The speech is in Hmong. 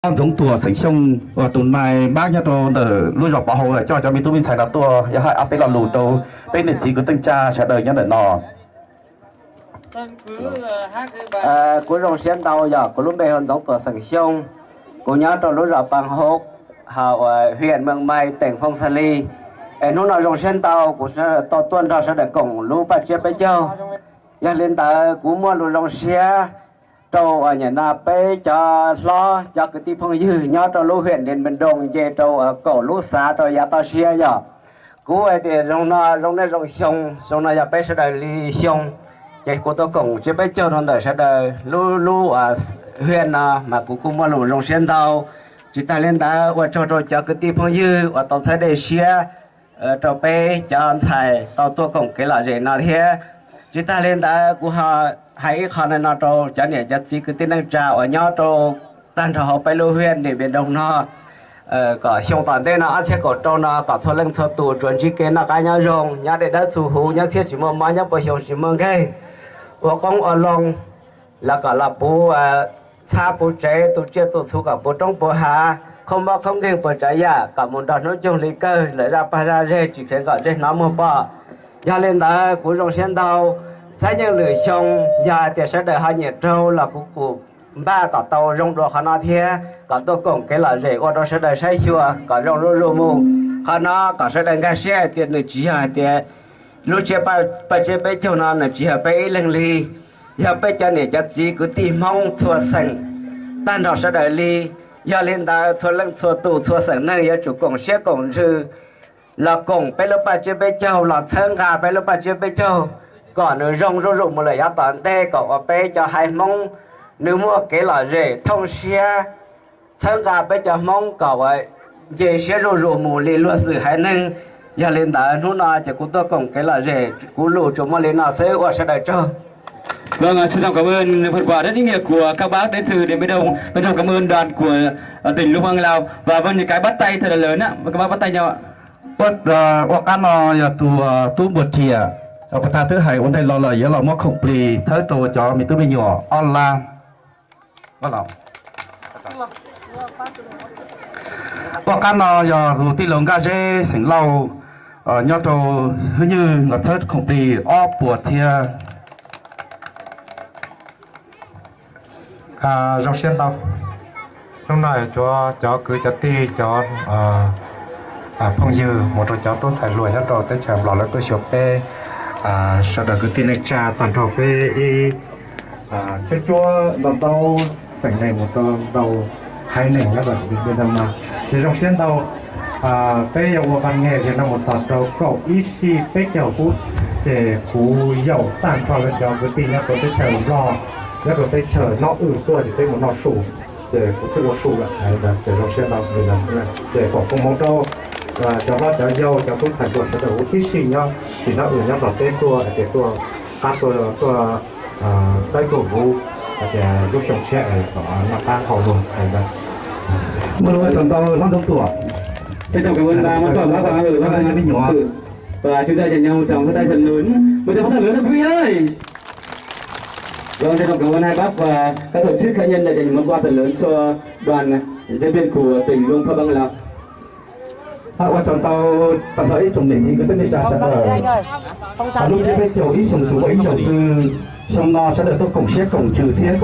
Ntxoov Tuam xeem Xyooj uas tus nai npab nyob rau ntawm lub zos Pov Hauv coj cov me tub me ntxhais no tuaj yog hais ob peb lo lus rau peb niam txiv kwv tij neej tsa sawv daws nyob ntawm no. Kuv zoo siab ntau, yog kuv lub npe hu Ntxoov Tuam xeem Xyooj. Kuv nyob rau lub zos Pov Hauv, hauv uas huyện Mường Mày, tỉnh Phong Sa Lis. Es hnub no zoo siab ntau kuv tau tuaj nrog sawv daws koom lub paj tsiab peb caug. Yog li ntawd kuv muaj lus zoo siab rau uas nim no peb cov hlob cov kwv tij phooj ywg nyob rau lub huyện Điện Biên Đông nce rau uas kaum lub xav rau yav toj siab yog. Kuv hais tias zoo no zoo nej zoo xyoo, zoo no yog peb sawv daws li xyoo, ces kuv tuaj koom tsiab peb caug rau ntawm sawv daws lub lub huyện no mas kuv kuj muaj lus zoo siab ntau. Tsis tas li ntawd ua tsaug rau cov kwv tij phooj ywg uas tau txhawb dej siab rau peb cov ntxhais tau tuaj koom kev lom zem no thiab. Tsis tas li ntawd kuv ho hais ib qho no rau cov niam cov txiv kwv tij neej tsa uas nyob rau tag nrho hauv peb lub huyện Điện Biên Đông no, kom xyoo tom ntej no ob txhiab kaum rau no kom txhua leej txhua tus tsuas ntsib kev noj qab nyob zoo, nyob dej dawb txhua huv, nyob txhiab tsis muaj mob, nyob puas xyoo tsis muaj nkeeg, ua qoob ua loo, los kom los puv txhab puv tsev, tu tsiaj tu txhu kom puv roob puv hav, khaub mob khaub nkeeg puas tsav yam kom mus nrog hnub nyoog li kawg, lawm zaj paj zaj zeg tsis kheev kom ntsej hnov muag pom. Yog li ntawd kuv zoo siab ntau, txhab yeej lwm xyoo yog hais tias sawv daws ho nyiam raug los kuv kuj npaj kom tau zoo dua qhov no thiab kom tuaj koom kev lom zem ua rau sawv daws saib xyuas kom zoo zuj zus mus. Qhov no kom sawv daws nkag siab hais tias nws tsis yog hais tias lub tsiab paj tsiab peb caug no nws tsis yog peb ib leeg li, yog peb cov niam cov txiv kwv tij Hmoob txhua xeem tag nrho sawv daws li. Yog li ntawd txhua leej txhua tus txhua xeem neeg yuav tsum koom siab koom ntsws los koom peb lub paj tsiab peb caug, los txhawb nqa peb lub paj tsiab peb caug kom nws zoo zuj zus mus lawm yav tom ntej, kom uas peb cov haiv Hmoob nws muaj kev lom zem thooj siab, txhawb nqa peb cov Hmoob kom uas nce siab zuj zus mus li luag xwm haiv neeg. Yog li ntawd hnub no ces kuv tuaj koom kev lom zem, kuv lus tsuas muaj li no xwb, ua sawv daws tsaug. Vâng, à, trân trọng cảm ơn phần quà rất ý nghĩa của các bác đến từ Điện Biên Đông. Trân trọng cảm ơn đoàn của, à, tỉnh Luông Pha Bang Lào. Và vâng, những cái bắt tay thật là lớn á. Các bác bắt tay nhau ạ. Ua qab no yog tus tub Npuag Riam, pas tas twb hais ua ntej los lawm, yuav los muab khoom plig txhawb rau cov me tub me nyuam ob lab. Ua qab no yog tus tij laug Nkaj Zeb xeem Lauj, nyob rau Hwj Nywj los txhawb khoom plig ob puas thiab. Zoo siab ntau. Hnub no yuav cov kwv cov tij, cov phooj ywg mus rau cov tub ntxhais hluas nyob rau teb chaws Nplog lawv tuaj xyuas peb sawv daws kwv tij neej tsa tag nrho peb ib cuab cuab ntau ntau xeem neeg mus rau ntau haiv neeg nyob rau tim Nplog no. Ces zoo siab ntau, peb yuav ua pa nge li no mus txog rau kaum ib sij peb caug phút, ces kuv yaum tag nrho rau cov kwv tij nyob rau teb chaws Nplog, nyob rau teb chaws Nplog tuaj ces peb mus noj su, ces kuv twb ua su lawm, ces zoo siab ntau. Ces foom koob hmoov rau cov hlob cov yau cov tub ntxhais hluas sawv daws huv tib si nyob tim Nplog nyob Nplog teb tuaj hais tias tuaj qab tuaj tawb tuaj huv, hais tias lub xyoo tshiab es kom noj qab haus luag hais ntawd. Muaj lus ua tsaug ntau hlob Ntxoov Tuam. Trân trọng cảm ơn bà, một tràng pháo tay, một tràng pháo tay thật lớn. Một tràng pháo tay thật lớn, quý vị ơi. Vâng, trân trọng cảm ơn hai bác và các tổ chức cá nhân đã dành món quà thật lớn cho đoàn diễn viên của tỉnh Luông Pha Bang Lào. Ua tsaug ntau tag nrho ib tsoom niam txiv kwv tij neej tsa sawv daws. Lub tsiab peb caug ib xyoo xu ua ib xyoo xwb, xyoo no sawv daws tuaj koom siab koom ntsws thiab